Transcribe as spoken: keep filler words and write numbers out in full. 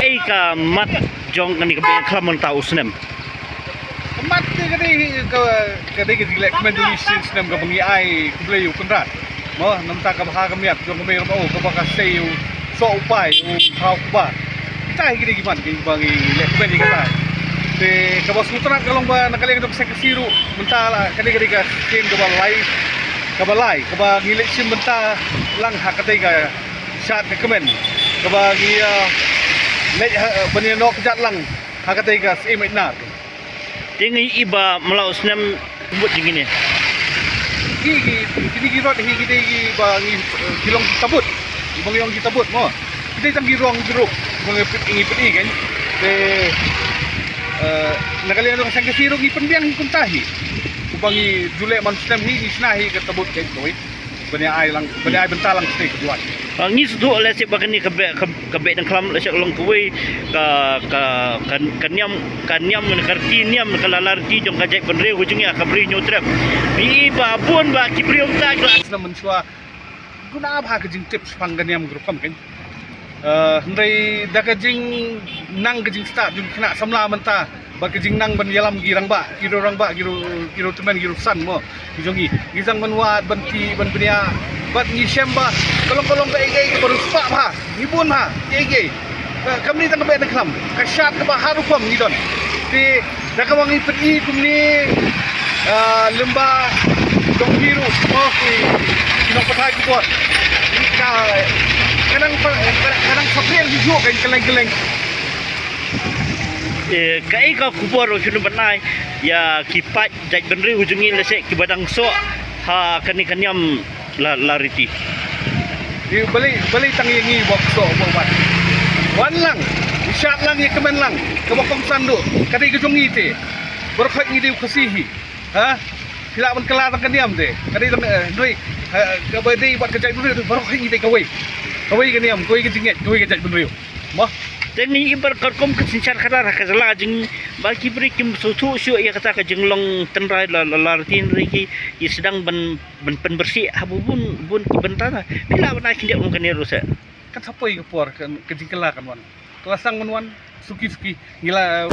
Ei ka mat jong kane ka beh khlam mynta u snem. Ka mat te ka dei ka, ka dei ka jingleh kmen jong ngi shisien snem kaba ngi ai khublei u Kynrad. Mo, namar ka bha ka miat jong ka mei Rum Au kaba ka sei u soh u pai u phaw kba. Kita hi ki dei ki mat kiba ngi leh kmen ïa kata. Te kaba sngewtynnat ka long ba na ka liang jong ka seng Khasi ruh mynta la ka dei ka dei ka sien kaba lai kaba lai kaba ngi leit shim bynta lang ha katei ka shad ka kmen kaba ngi, ah, leit ha, ban ïa noh kjat lang ha katei ka Syiem Nar. Te ngi i ba mlaw snem mut jingine. Ki, ki, kini ki rot hi ki dei ki ba ngi, eh, ki long ki tabut. Ki ba ngi ong ki tabut mo. Ki dei tang ki rong ki ruk. Ki ba ngi pit ngi pit kan. Te, eh, na ka liang jong ka seng Khasi ruh ngi pynbiang hi kumta hi. Ki ba ngi ju leh man snem hi ngi shna hi ka tabut kan kawei. Ban ïa ai lang, ban ïa ai bynta lang sdei ka duwai. Ah, ngi sdang lehse ba kane ka beh, ka, ka beh dang khlam lehse ka long kawei ka, ka, ka, ka niam, ka niam, ka riti niam, ka la la riti jong ka jaitbynriew ka jong ngi ha ka Bri Hynñiewtrep. Ngi i ba bun ba ki briew mynta ki la. Snem mynshuwa. Duna bha ka jingtip shaphang ka niam ka rukom kan. Eh, hynrei da ka jingnang ka jingstad jong ki khynnah samla mynta. Bad ka jingnang ban ïalam ki rangbah, ki rangbah, ki, ki tymmen, ki san mo, ki jong ngi. Ngi sdang ban wad, ban tih, ban bniah, bad ngi shem ba ka long, ka long kaei kaei kaba riewspah bha, ngi bun bha, kaei kaei. Ka, kam dei tang ka beh dang khlam, ka shad kaba har rukom ngi don. Te da kaba ngi pyni kumne, ah, lem ba jong ngi ruh mo ki, ki nongpathai khubor. Ka, ka nang pa, ka, ka nang saphriang ki juh kan kylleng kylleng. Eh, kaei ka khubor ruh shuh ban ai ïa ki paid jaitbynriew jong ngi lehse kiba dang soh ha kane ka niam la, la riti. Ïa balei, balei tang ïa ngi ba soh ba wan. Wan lang, shad lang ïa kmen lang, kaba kongsan ruh, ka dei ka jong ngi te. Baroh khoit ngi dei u Khasi hi. Ha? Phi lah ban kylla tang ka niam te. Ka dei tang, eh, dei, eh, kaba dei bad ka jaitbynriew te baroh khoit ngi dei kawei. Kawei ka niam, kawei ka jingngeit, kawei ka jaitbynriew. Mo. Te ngi i ba ka rukom ka synshar khadar ha ka jylla jong ngi ba ki briew kim sngewthuh shuh ïa kata ka jinglong tynrai la, la, la riti hynrei ki, ki sdang ban, ban pynbyrsih ha bun, bun ki bynta. Phi lah ban ai khyndiat kum kane ruh se. Kan sa poi ka por ka, ka jingkylla kan wan. Ka la sdang ban wan suki suki. Ngi la